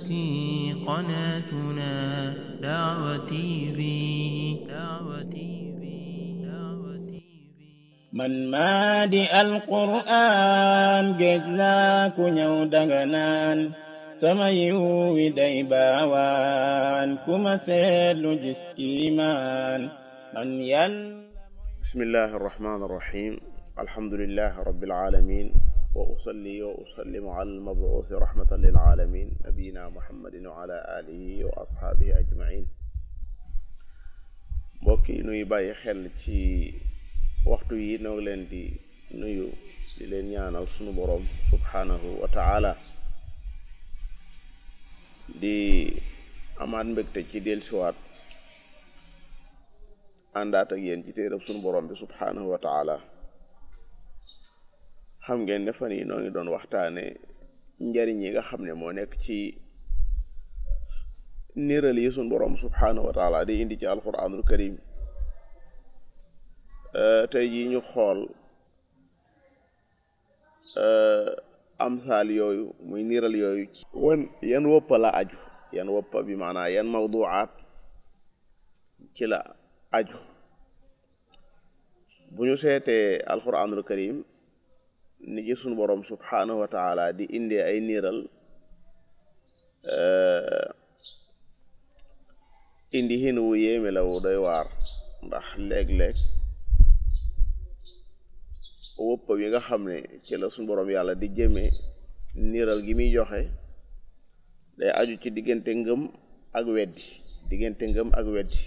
التي قناتنا دعوة تي في. من مادي القرآن جزلا كنيو دغنان سميو ودي باوان كما سيلو جسكيمان من بسم الله الرحمن الرحيم. الحمد لله رب العالمين، وأصلي وأسلم على المبعوث رحمة للعالمين نبينا محمد وعلى آله وأصحابه أجمعين. mbokki nuy bàyyi xel ci waxtu yi noo leen di nuyu di leen ñaanal sunu borom subhanahu wa ta'ala, di amaat mbégte ci dellusiwaat àndaat ak yéen ci téereb sunu borom bi subhanahu wa ta'ala. xam ngeen ne fan yi noo ngi doon waxtaane njariñ yi nga xam ne moo nekk ci niral yi sunu borom subhanahu wa ta'ala di indi ci alquranul karim. tey jii ñu xool amsaal yooyu muy niral yooyu ci yan woppa la aju, yan woppa bi maanaa yan mawduaat ci la aju. bu ñu seetee alquranul karim ni ci sunu borom subhanahu wa ta'ala di indi ay niral indi hin wu yéeme la wu doy waar, ndax léeg-léeg woppa bi nga xam ne ci la sunu borom yàlla di jëme niral gi muy joxe day aju ci diggante ngëm ak weddi, diggante ngëm ak weddi.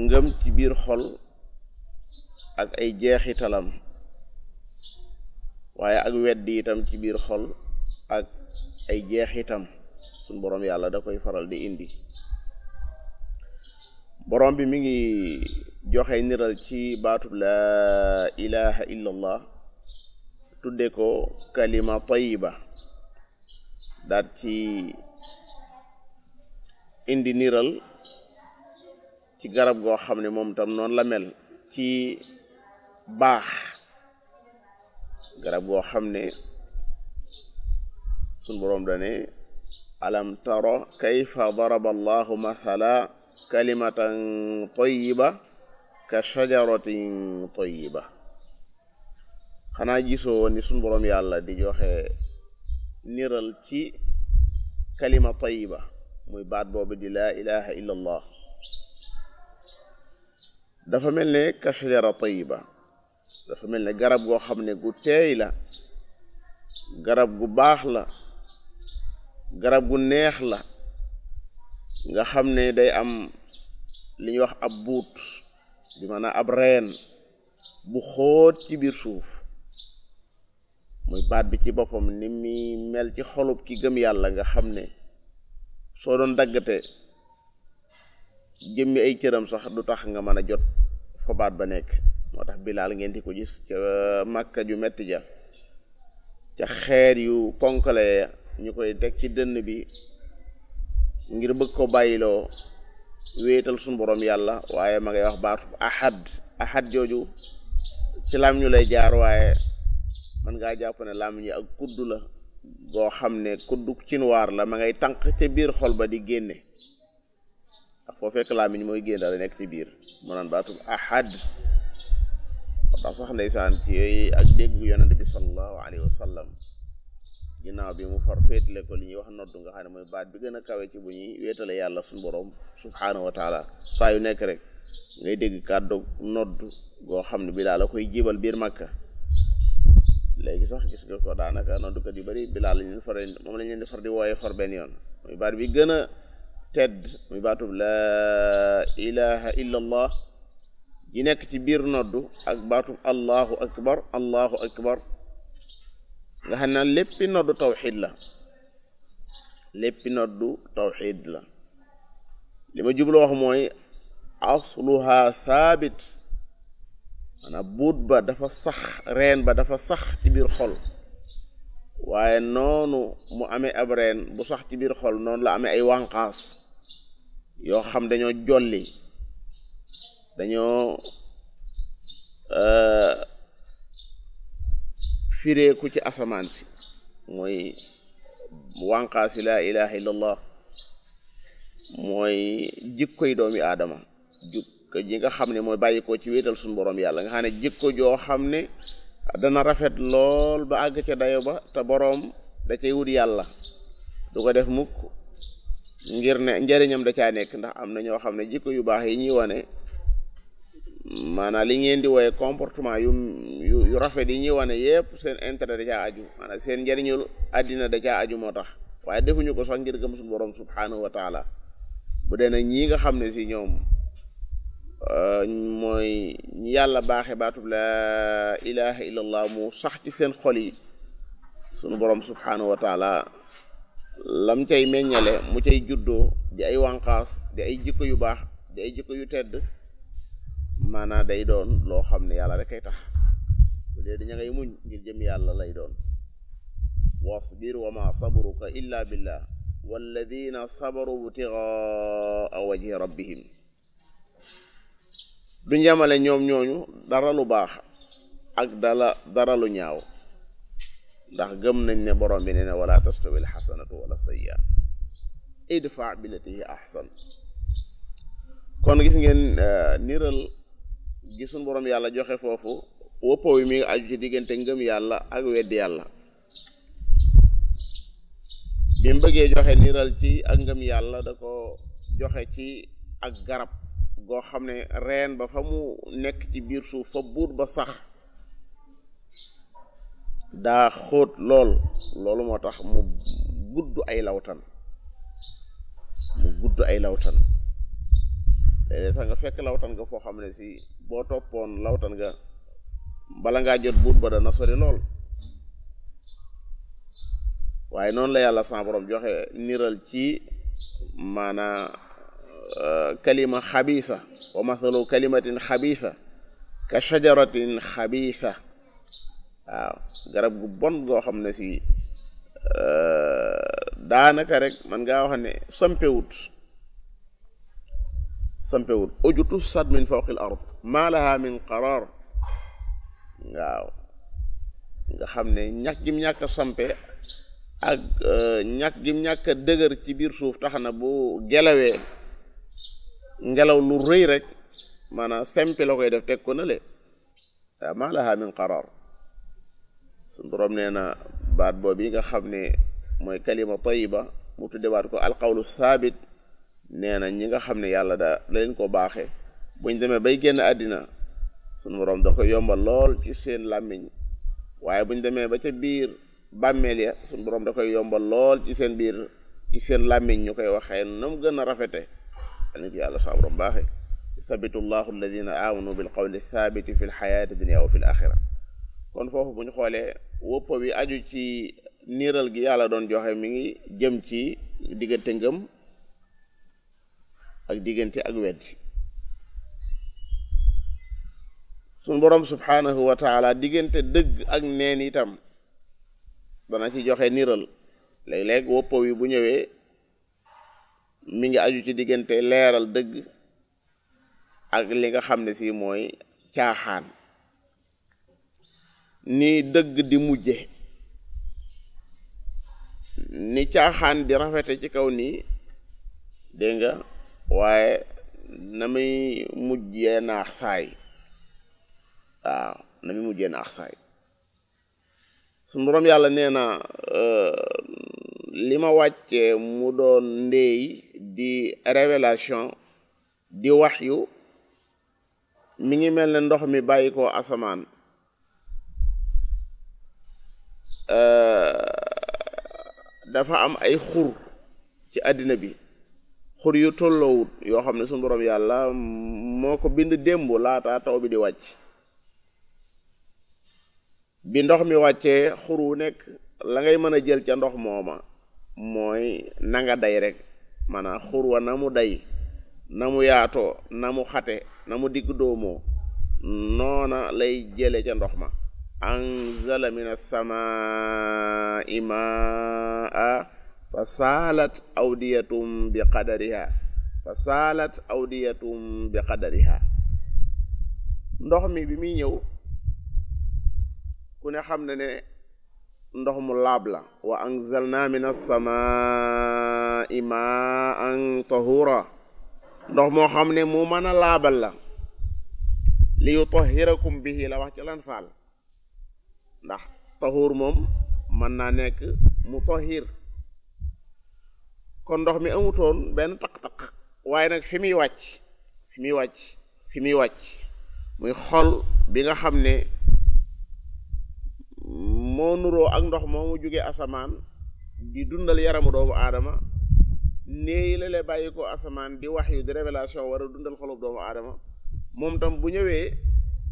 ngëm ci biir xol ak ay jeexitalam, waaye ak weddi itam ci biir xol ak ay jeexitam sunu borom yàlla da koy faral di indi. borom bi mi ngi joxe niral ci baatub laa ilaha illa allah, tudde ko kalima tayyiba, daat ci indi niral ci garab goo xam ne moom tam noonu la mel ci baax, garab goo xam ne sunu boroom dane alam tara kayfa daraba allahu mathala kalimatan tayyiba ka shajaratin tayyiba. xanaa gisoo ni sunu boroom yàlla di joxe niral ci kalima tayyiba, muy baat boobu di laa ilaha illa allah. dafa mel ne ka shajara tayyiba, dafa mel ne garab goo xam ne gu teey la, garab gu baax la, garab gu neex la, nga xam ne day am li ñuy wax ab buut bi maanaam ab reen bu xóot ci biir suuf. muy baat bi ci boppam ni mi mel ci xolub ki gëm yàlla, nga xam ne soo doon daggate jëmmi ay cëram sax du tax nga mën a jot fa baat ba nekk. moo tax Bilaal ngeen di ko gis ca Makka ju metti ja, ca xeer yu ponkale ñu koy teg ci dënn bi ngir bëgg ko bàyyiloo wéetal suñu borom yàlla, waaye ma ngay wax baatu ahad jooju ci lam ñu lay jaar, waaye man ngaa jàpp ne lam ñi ak kudd la goo xam ne kuddu cinwaar la, ma ngay tànq ca biir xol ba di génne. ndax foo fekk làmmiñ mooy génn dala nekk ci biir, mu naan baatu ahad. tax sax ndeysaan ci ak déggu yonent bi sallallahu alayhi wa sallam, ginnaaw bi mu far féetale ko li ñuy wax noddu, nga xam ne mooy baat bi gën a kawe ci bu ñuy wéetale yàlla suñu borom subhanahu wa taala. saa yu nekk rek ngay dégg kàddu noddu goo xam ne Bilaal la koy jibal biir Makka. léegi sax gis nga ko daanaka noddukat yu bari Bilaal lañ leen far moom lañ leen di far di wooye far benn yoon. muy baat bi gën a tedd, muy baatub laa ilaha illa allah yi nekk ci biir noddu, ak baatub allahu akbar nga xam ne léppi noddu tawxid la, léppi noddu tawxid la. li ma jublu wax mooy asluha thabit, maanaam buut ba dafa sax, reen ba dafa sax ci biir xol, waaye noonu mu amee ab reen bu sax ci biir xol, noonu la amee ay wànqaas yoo xam dañoo jolli, dañoo fireeku ci asamaan si. mooy wànqaasi laa ilaha illallah mooy jikkoy doomi aadama jikko ji nga xam ne mooy bàyyi ko ci wéetal suñu borom yàlla nga xam ne jikko joo xam ne dana rafet lool ba àgg ca dayo ba te boroom da cay wut yàlla du ko def mukk ngir ne njariñam da caa nekk ndax am na ñoo xam ne jikko yu baax yi ñuy wane maanaam li ngeen di wooye comportement yu rafet yi ñuy wane yépp seen intérêt da caa aju maanaam seen njariñul àddina da caa aju moo tax waaye defuñu ko sax ngir gëm suñu borom subhanahu wa taala bu dee nag ñii nga xam ne si ñoom mooy ñi yàlla baaxe baatub laa ilaha illallah mu sax ci seen xol yi sunu borom subhanahu wa taala lam cay meññale mu cay juddoo di ay wànqaas di ay jikko yu baax di ay jikko yu tedd maanaam day doon loo xam ne yàlla rek ay tax bu dee daña ngay muñ ngir jëm yàlla lay doon wasbir wa ma sabruka illa billah walladina sabaru ibtigaa wajhi rabbihim du njamale ñoom ñooñu dara lu baax ak dara lu ñaaw ndax gëm nañ ne borom bi ne ne wala tastawi alxasanatu wala sayyi'a idfa billati hi ahsan kon gis ngeen niral gisun borom yàlla joxe foofu woppo wi mi aju ci diggante ngëm yàlla ak weddi yàlla bi mu bëggee joxe niral ci ak ngëm yàlla da ko joxe ci ak garab goo xam ne reen ba fa mu nekk ci biir suuf fa buut ba sax daa xóot loolu moo tax mu gudd ay lawtan léeg-léeg sax nga fekk lawtan nga foo xam ne si boo toppoon lawtan nga bala ngaa jot buut ba dana sori lool waaye noonu la yàlla sa borom joxe niral ci maanaa kalima xabiisa wa mathalu kalimatin xabiisa ka shajaratin xabiisa waaw garab gu bon goo xam ne si daanaka rek man ngaa wax ne sampewut ujutu sad min fawqil ard ma laha min qarar waaw nga xam ne ñàkk gim ñàkk a sampe ak ñàkk gim ñàkk a dëgër ci biir suuf tax na bu gelawee ngelaw lu rëy rek maanaam sempi la koy def teg ko na le waaw ma laha min qarar suñu borom nee na baat boobu yi nga xam ne mooy kalima tayiba mu tuddewaat ko alqawlu saabit nee na ñi nga xam ne yàlla da leen ko baaxee buñ demee bay génn àddina suñu borom da ko yombal lool ci seen làmmiñ waaye buñ demee ba ca biir bàmmeel ya suñu borom da koy yombal lool ci seen làmmiñ ñu koy waxee na mu gën a rafete nit yàlla sa borom baaxee yuthabitu llahu alladina amanu bil qawli thabiti fi l xayaati dunia wa fi l axira kon foofu bu ñu xoolee woppo bi aju ci niiral gi yàlla doon joxe mi ngi jëm ci diggante ngëm ak diggante ak weddi suñu borom subhanahu wa taala diggante dëgg ak neen itam dana ci joxe niiral léeg-léeg woppo wi bu ñëwee mi ngi aju ci diggante leeral dëgg ak li nga xam ne si mooy caaxaan ni dëgg di mujje ni caaxaan di rafete ci kaw nii dégg nga waaye na muy mujjee naax saay waaw na muy mujjee naax saay su boroom yàlla nee na li ma wàccee mu doon ndéey di révélation di waxyu mi ngi mel ne ndox mi bàyyi ko asamaan dafa am ay xur ci àddina bi xur yu tolloowut yoo xam ne suñu boroom yàlla moo ko bind démb laata taw bi di wàcc bi ndox mi wàccee xur wu nekk la ngay mën a jël ca ndox mooma mooy na nga day rek maanaam xur wa na mu day na mu yaatoo na mu xate na mu digg doomoo noona lay jële ca ndox ma anzala min as-samaa'i maa fa saalat awdiyatum bi qadariha ndox mi bi muy ñëw ku ne xam ne ndox mu laab la wa anzalna min as-samaa'i ma'an tahura ndox moo xam ne mu mën a laabal la li yutahhirakum bihi la wax ci lan faal ndax tahur moom mën naa nekk mutahhir kon ndox mi amutoon benn taq-taq waaye nag fi muy wàcc muy xol bi nga xam ne moo nuroo ak ndox moomu jóge asamaan di dundal yaramu doomu aadama néeyi la lee bàyyi ko asamaan di wax yu di révélation war a dundal xolub doomu aadama moom tam bu ñëwee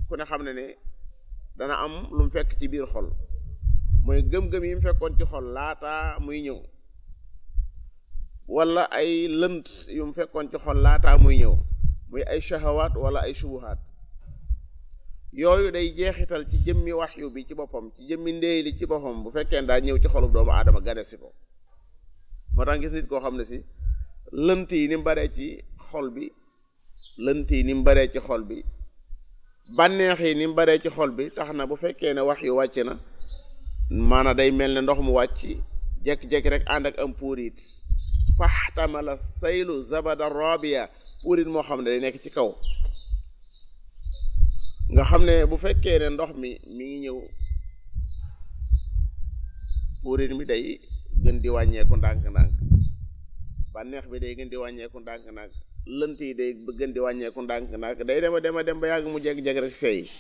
ku ne xam ne dana am lu mu fekk ci biir xol mooy gëm-gëm yi mu fekkoon ci xol laataa muy ñëw wala ay lënt yu mu fekkoon ci xol laataa muy ñëw muy ay shahawaat wala ay shubuhaat yooyu day jeexital ci jëmmi waxyu bi ci boppam ci jëmmi ndéey li ci boppam bu fekkee daa ñëw ci xolub doomu aadama gane si ko moo tax gis nit koo xam ne si lënt yi ni mu baree ci xol bi bànneex yi ni mu baree ci xol bi tax na bu fekkee ne wax yu wàcc na maanaam day mel ne ndox mu wàcc jekki-jekki rek ànd ak am puurit faxtamala saylu zabada rabia puurit moo xam ne day nekk ci kaw nga xam ne bu fekkee ne ndox mi ngi ñëw puurit mi day gën di wàññeeku ndànk-ndànk bànneex bi day gën di wàññeeku ndànk-ndànk lënt yi day gën di wàññeeku ndànk-ndànk day dem ba yàgg mu jeg-jeg rek seey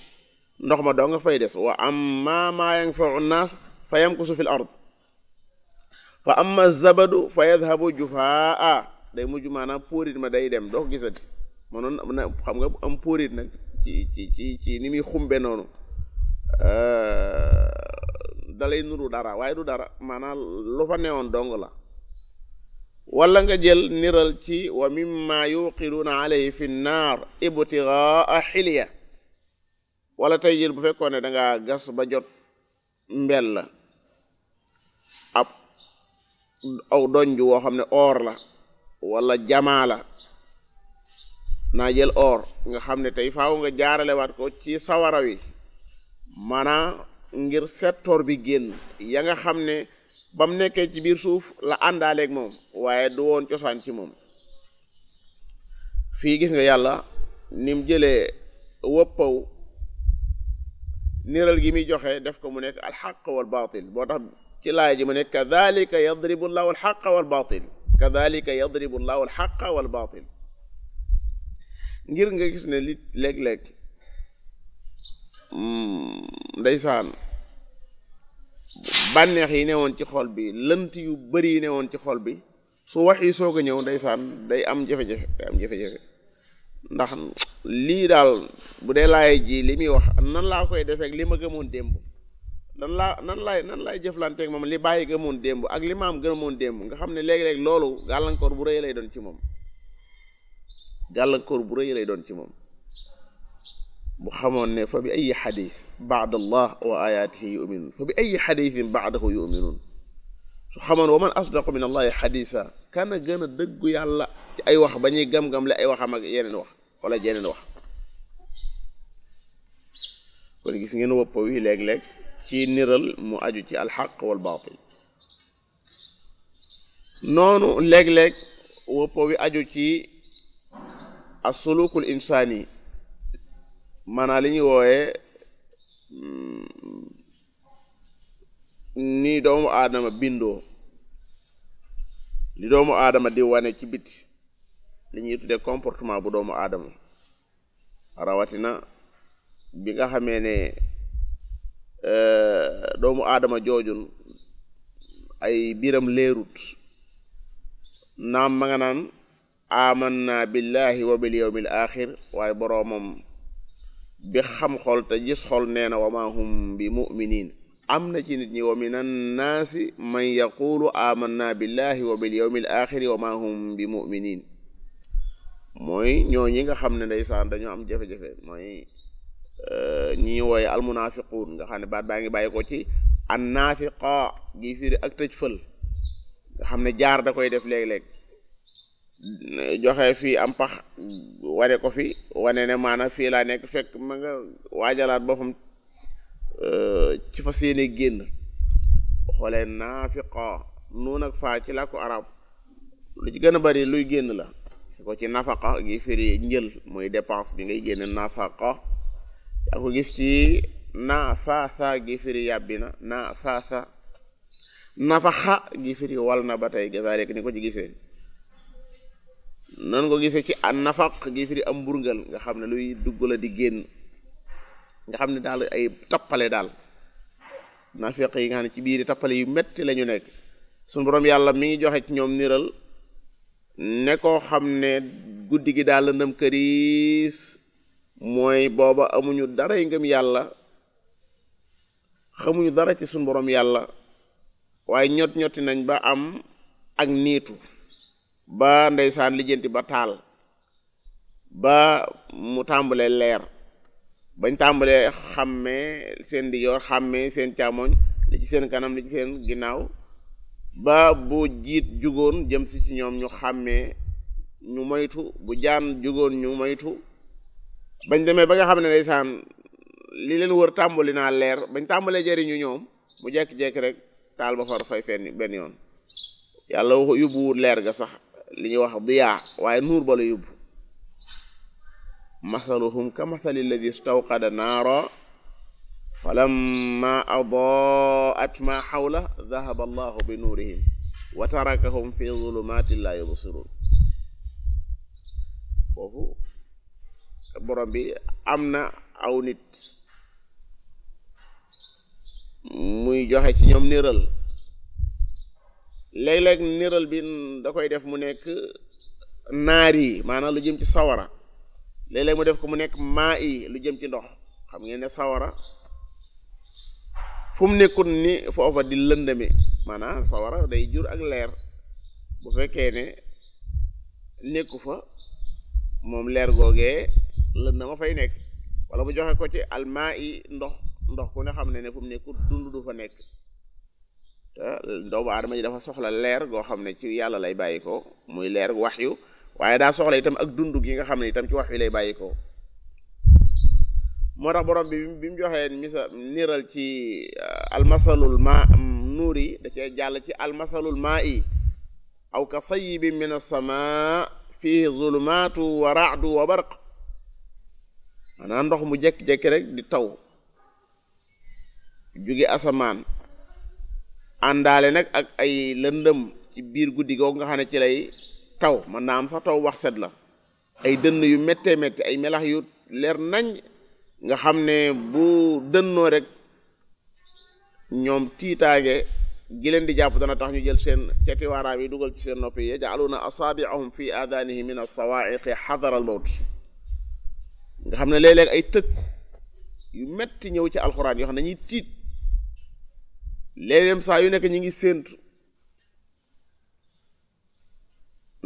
ndox ma doo nga fay des wa amma maa yanfa'u nnaas fa yamkusu fil ard fa amma zabadu fa yadhabu jufaa day mujj maanaam puurit ma day dem doo ko gisati mënoon xam nga am puurit nag ci ni muy xumbe noonu dalay nuru dara waaye du dara maanaam lu fa newoon dong la wala nga jël niral ci wa mimma yuqiduuna alayhi fi nnaar ibtigaa xilya wala tey jël bu fekkoon ne dangaa gas ba jot mbel la ab aw donj woo xam ne or la wala jamaa la naa jël or nga xam ne tey faaw nga jaaralewaat ko ci sawara wi maanaam ngir settoor bi génn ya nga xam ne ba mu nekkee ci biir suuf la àndaaleeg moom waaye du woon cosaan ci moom fii gis nga yàlla ni mu jëlee wëppaw niral gi muy joxe def ko mu nekk alxaq wal baatil boo tax ci laay ji mu nekk kadhalika yadribu llahu alxaqa wal baatil kadhalika yadribu llahu alxaqa wal baatil ngir nga gis ne li léeg-léeg ndeysaan bànneex yi newoon ci xol bi lënt yu bari yi newoon ci xol bi su wax yi soog a ñëw ndeysaan day am jafe-jafe ndax lii daal bu dee laay ji li muy wax nan laa koy defeek li ma gëmoon démb nan laay jëflanteeg moom li bàyyi gëmoon démb ak li maam gëmoon démb nga xam ne léegi-léeg loolu gàllankoor bu rëy lay doon ci moom bu xamoon ne fa bi ay xadis baada allah wa ayatihi yuminun fa bi ay xadisin baadahu yuminun su xamoon wa man asdaqu min allahi xadisa kana gën a dëggu yàlla ci ay wax ba ñuy gam-gam le ay waxam ak yeneen wax wala jeneen wax kon gis ngeen woppa wi léeg-léeg ci niral mu aju ci alxaq wal baatil noonu léeg-léeg woppa wi aju ci as-sulukul insaani maanaam li ñuy wooyee ni doomu aadama bindoo li doomu aadama di wane ci biti li ñuy tuddee comportement bu doomu aadama rawatina bi nga xamee ne doomu aadama joojun ay biram leerut naam ma nga naan amanna billahi wa bil yawmil axir waaye boroomam bi xam xol te gis xol nee na wa ma hum bi mu'minin am na ci nit ñi wa minan naasi man yaqulu amanna billahi wa bil yawmil axiri wa ma hum bi mu'minin mooy ñoo ñi nga xam ne ndeysaan dañoo am jafe-jafe mooy ñi wooye almunafiquun nga xam ne baat baa ngi bàyyi ko ci annaafiqa gi firi ak tëj fël nga xam ne jaar da koy def léeg-léeg joxe fii am pax wane ko fi wane ne maanaam fii laa nekk fekk ma nga waajalaat boppam ci fa séene génn xoolee naafiqa nuun ak faa ci làkku arab lu ci gën a bari luy génn la ko ci nafaqa gi firi njël mooy dépense bi ngay génn nafaqa yaa ko gis ci nafaasa gi firi yàbbi na nafaasa nafaxa gi firi wal na ba tey gazalik ni ko ci gisee noonu ko gisee ci an nafaq gi firi am mburngal nga xam ne luy dugg la di génn nga xam ne daal ay tappale daal nafiq yi nga xam ne ci biiri tappale yu metti la ñu nekk suñu borom yàlla mi ngi joxe ci ñoom niral ne koo xam ne guddi gi daal lëndëm këriis mooy booba amuñu dara yi ngëm yàlla xamuñu dara ci suñu borom yàlla waaye ñotti nañ ba am ak niitu ba ndeysaan lijjanti ba taal ba mu tàmbalee leer bañ tàmbalee xàmmee seen ndijoor xàmmee seen càmmoñ li ci seen kanam li ci seen ginnaaw ba bu jiit jugoon jëm si ci ñoom ñu xàmmee ñu moytu bu jaan jugoon ñu moytu bañ demee ba nga xam ne ndeysaan li leen wër tàmbali naa leer bañ tàmbalee jëriñu ñoom mu jekki-jekki rek taal ba far fay fenn benn yoon yàlla yóbbuwul leer ga sax li ñuy wax diyaa waaye nuur ba la yóbbu masaluhum ka masali alladi istawqada naara falamma adaat ma xawla dahaba allahu bi nuurihim wa tarakahum fi zulumatin la yubsirun foofu borom bi am na aw nit muy joxe ci ñoom niral léeg-léeg niral bi da koy def mu nekk naar yi maanaam lu jëm ci sawara léeg-léeg mu def ko mu nekk maa yi lu jëm ci ndox xam ngeen ne sawara fu mu nekkul ni foofa di lëndami maanaam sawara day jur ak leer bu fekkee ne nekku fa moom leer googee lëndama fay nekk wala mu joxe ko ci almaa yi ndox ku ne xam ne fu mu nekkul dund du fa nekk te doomu aadama ji dafa soxla leer goo xam ne ci yàlla lay bàyyi ko muy leer waxyu waaye daa soxla itam ak dund gi nga xam ne itam ci wax wi lay bàyyi ko moo tax borom bi mu joxee niral ci almasalul ma nuur yi da cee jàll ci almasalul maa yi aw ka sayyibin min as-samaa fihi zulumaatu wa ra'du wa barq maanaam ndox mu jekki-jekki rek di taw jóge asamaan àndaale nag ak ay lëndëm ci biir guddi googu nga xam ne ci lay taw man naa am sax taw wax set la ay dënn yu méttee métti ay melax yu leer nañ nga xam ne bu dënnoo rek ñoom tiitaange gi leen di jàpp dana tax ñu jël seen ceti waaraam yi dugal ci seen noppi yi yaj'aluna asaabi'ahum fi aadaanihim min as-sawaa'iqi hadara al-mawt nga xam ne léeg-léeg ay tëkk yu metti ñëw ci alxuraan yoo xam ne dañuy tiit léeg-léeg saa yu nekk ñi ngi séentu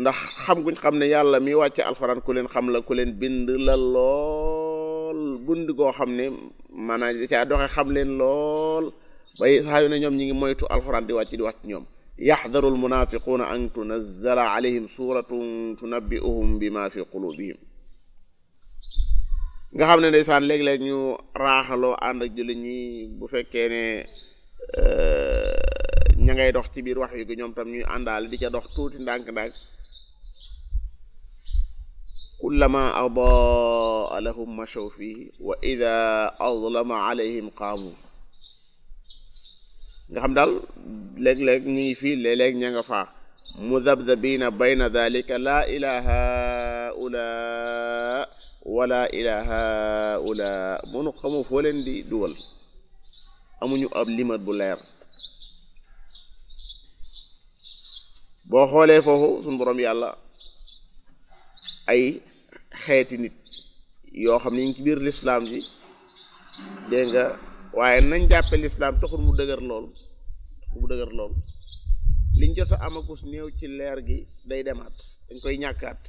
ndax xam guñ xam ne yàlla mi wàcce alxuraan ku leen xam la ku leen bind la lool bund goo xam ne maanaam da caa doxe xam leen lool bay saa yu ne ñoom ñi ngi moytu alxuraan di wàcc ñoom yaxdaru almunafiquuna an tunazzala alayhim suratun tunabbi'uhum bima fi qulubihim nga xam ne ndeysaan léeg-léeg ñu raaxaloo ànd ak jullit ñi bu fekkee ne ña ngay dox ci biir wax yu gi ñoom tam ñuy àndaale di ca dox tuuti ndànk-ndànk kullama adaa lahum mashaw fihi wa ida azlama alayhim qaamu nga xam daal léeg-léeg ñu ngi fii léeg-léeg ña nga faa mudabdabina bayna dalika laa ila haula wala ila haula mënu xamu foo leen di dugal amuñu ab limat bu leer boo xoolee foofu suñu borom yàlla ay xeeti nit yoo xam ne ñu ngi ci biir lislaam ji dégg nga waaye nañ jàppe lislaam taxul mu dëgër lool liñ jot a amakus néew ci leer gi day demaat dañ koy ñàkkaat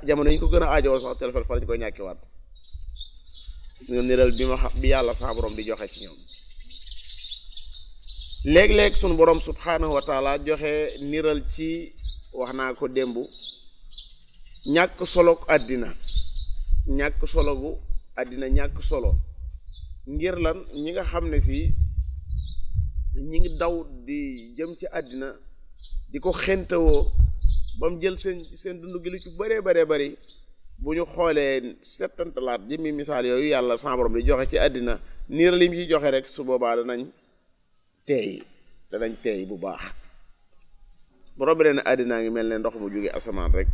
jamono ñu ko gën a aajowoo sax téléphone fa lañ koy ñàkkiwaat nga niral bi yàlla sa borom di joxe ci ñoom léeg-léeg sunu borom subhanahu wa taala joxe niral ci wax naa ko démb ñàkk solo àddina ñàkk solo ngir lan ñi nga xam ne si ñi ngi daw di jëm ci àddina di ko xentewoo ba mu jël seen dund gi lu ci bëree bari bu ñu xoolee settantalaat jëmmi misaal yooyu yàlla sa borom di joxe ci àddina niir lim ci joxe rek su boobaa danañ teey bu baax borom bi ne àddinaa ngi mel ne ndox mu jóge asamaan rek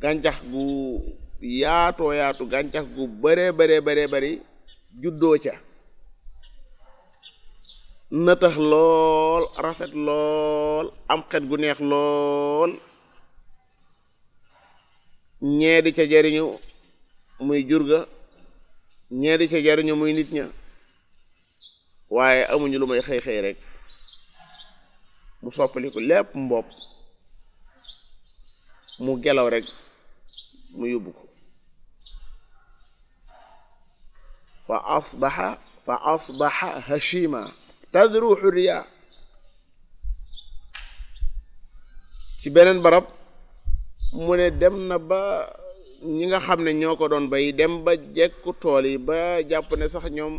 gàncax gu yaatu gàncax gu bëree bari juddoo ca nëtax lool rafet lool am xet gu neex lool ñee di ca jariñu muy jur ga ñee di ca jariñu muy nit ña waaye amuñu lu may xëy rek mu soppaliku lépp mbopp mu gelaw rek mu yóbbu ko fa asbaha hashima tadruhu riya ci beneen barab mu ne dem na ba ñi nga xam ne ñoo ko doon bay dem ba jekku tool yi ba jàpp ne sax ñoom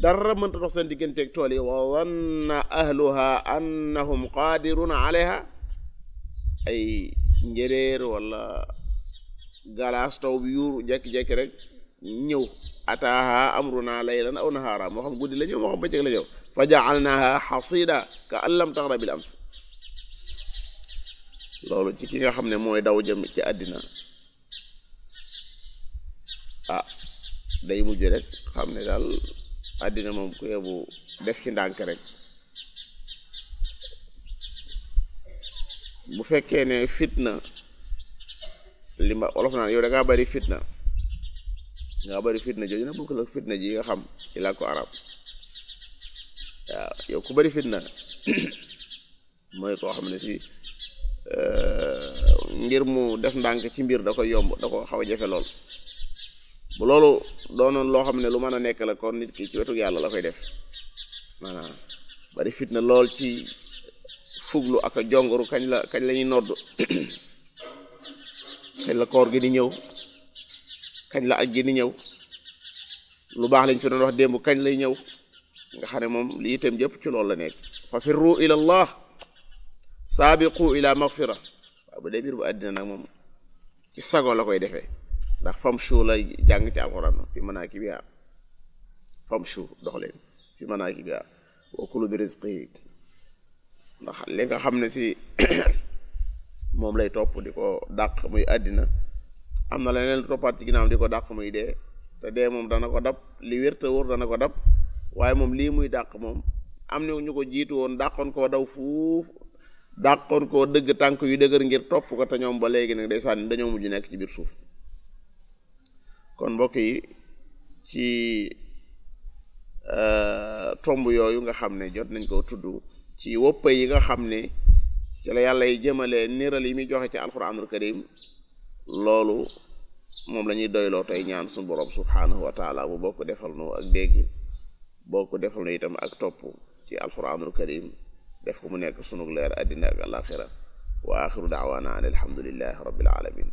dara mënta dox seen digganteeg tool yi wa zanna ahluha annahum qadiruna alayha ay njéréer wala galaas taw bi yuuru jekki-jekki rek ñëw ataaha amruna laylan aw nahaara moo xam guddi la ñëw moo xam bëccëg la ñëw fa ja'alnaha hasida ka an lam taghna bil ams loolu ci ki nga xam ne mooy daw jëm ci àddina day mujj rek xam ne daal àddina moom ku yebu def ci ndànk rek bu fekkee ne fitna li ma olof naan yow da ngaa bari fitna jooju nag bokk la fitna ji nga xam ci làkku arab waaw yow ku bari fitna mooy koo xam ne si ngir mu def ndànk ci mbir da koy yomb da ko xaw a jafe lool bu loolu doonoon loo xam ne lu mën a nekk la kon nit ki ci wetu yàlla la koy def maanaam bari fitna lool ci fuglu ak a jongoru kañ la ñuy nodd kañ la koor gi di ñëw kañ la aj gi di ñëw lu baax lañ fi doon wax démb kañ lay ñëw nga xam ne moom li itam jëpp ci loolu la nekk fa firru ila allah saabiqu ila maghfira waaw bu dee biir bu àddina nag moom ci sago la koy defee ndax famshu lay jàng ci alquran fi manaakibiha famshu dox leen fi manaakibiha wa kulu bi rizqi ndax li nga xam ne si moom lay topp di ko dàq muy àddina am na leneen lu toppaat ci ginnaaw di ko dàq muy dee te dee moom dana ko dab li wér te wóor dana ko dab waaye moom lii muy dàq moom am na ñu ko jiitu woon dàqoon koo daw fuuf dàqoon koo dëgg tànk yu dëgër ngir topp ko te ñoom ba léegi nag day sànni dañoo mujj nekk ci biir suuf kon mbokk yi ci tomb yooyu nga xam ne jot nañ koo tudd ci woppa yi nga xam ne ci la yàlla yi jëmale niral yi muy joxe ci alquranul karim loolu moom la ñuy doyloo tey ñaan suñu borom subhanahu wa taala bu bokk defal nu ak dégg bokk defal nu itam ak topp ci alquranul karim def ko mu nekk sunu leer àddina ak alaxira wa axiru daawaana an alhamdulillahi rabbil alamin